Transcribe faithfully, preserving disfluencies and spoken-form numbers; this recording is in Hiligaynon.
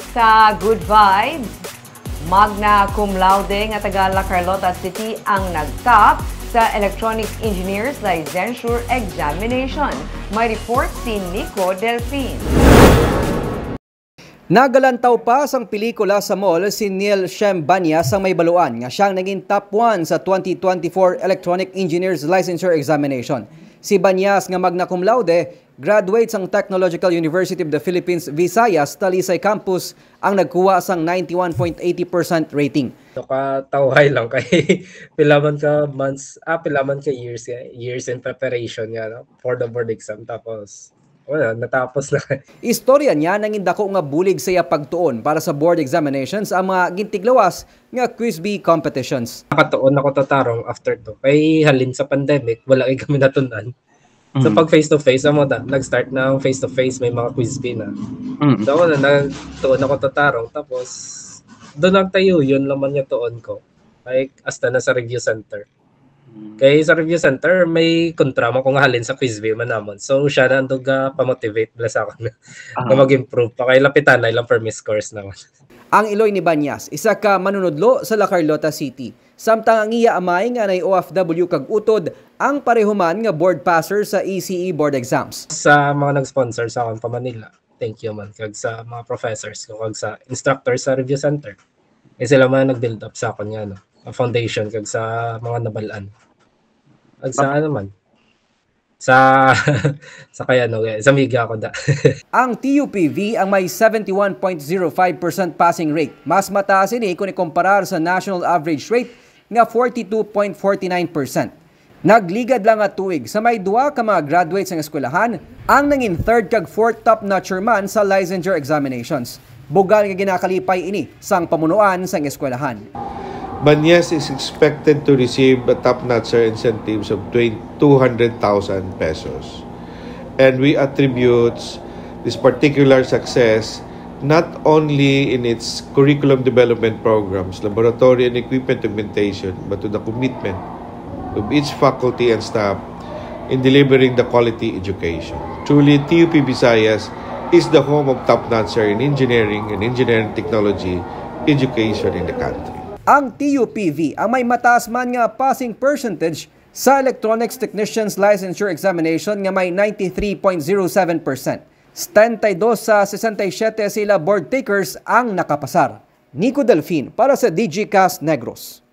Sa Good Vibes, magna cum laude nga taga La Carlota City ang nag-top sa Electronics Engineers Licensure Examination. May report si Nico Delfin. Nagalantaw pa sang pelikula sa mall si Neil Shem Banyas sang may baluan nga siyang naging top one sa twenty twenty-four Electronic Engineers Licensure Examination. Si Banyas nga magna cum laude, graduate sang Technological University of the Philippines Visayas Talisay Campus ang nagkuha sang ninety-one point eighty percent rating. Nakatawhay lang kay pila man ka months, ah, pila man ka years, eh, years in preparation nga, no, for the board exam. Tapos, wala, natapos na. Istorya niya, nangin dako nga bulig sa iya pagtuon para sa board examinations ang mga gintiglawas nga quiz bee competitions. Nakatuon ako tatarong after to. Kay halin sa pandemic, wala kay kami natunan. So, mm, pag face-to-face, amo ta, nag-start na ang face-to-face, may mga quiz bee na. Mm. So, ako na, nagtuon ako tatarong, tapos, doon ang tayo, yun naman yung tuon ko. Like, hasta na sa review center. Mm. Kay sa review center, may kontra mo kung halin sa quiz bee man namon. So, siya na ang duga pa-motivate bala sa akon na, uh-huh, na mag-improve pa. Kay lapitan na ilang permi scores naman. Ang iloy ni Banyas, isa ka manunudlo sa La Carlota City. Samtang ang iya amay nga nay O F W kag utod ang pareho man nga board passer sa E C E board exams. Sa mga nag-sponsor sa akon pa Manila, thank you man. Kag sa mga professors ko, kag sa instructor sa review center. Eh sila man nag-build up sa akon nga ano, foundation kag sa mga nabalaan. Kag sa ano man, sa sa kay ano, sa miga ako da. Ang T U P V ang may seventy-one point zero five percent passing rate. Mas mataas ini kung ikumparar sa national average rate nga forty-two point forty-nine percent. Nagligad lang nga tuig sa may duha ka mga graduate sang eskwelahan ang nangin third kag fourth top notcher man sa licensure examinations. Bugal nga ginakalipay ini sang pamunuan sang eskwelahan. Banyas is expected to receive a top notcher incentives of two hundred thousand pesos. And we attribute this particular success not only in its curriculum development programs, laboratory, and equipment augmentation, but to the commitment of each faculty and staff in delivering the quality education. Truly, T U P Visayas is the home of top notcher in engineering and engineering technology education in the country. Ang T U P V ang may mataas man nga passing percentage sa Electronics Technicians Licensure Examination nga may ninety-three point zero seven percent. Setenta y dos sa sesenta y siyete sila board takers ang nakapasar. Nico Delfin para sa Digicast Negros.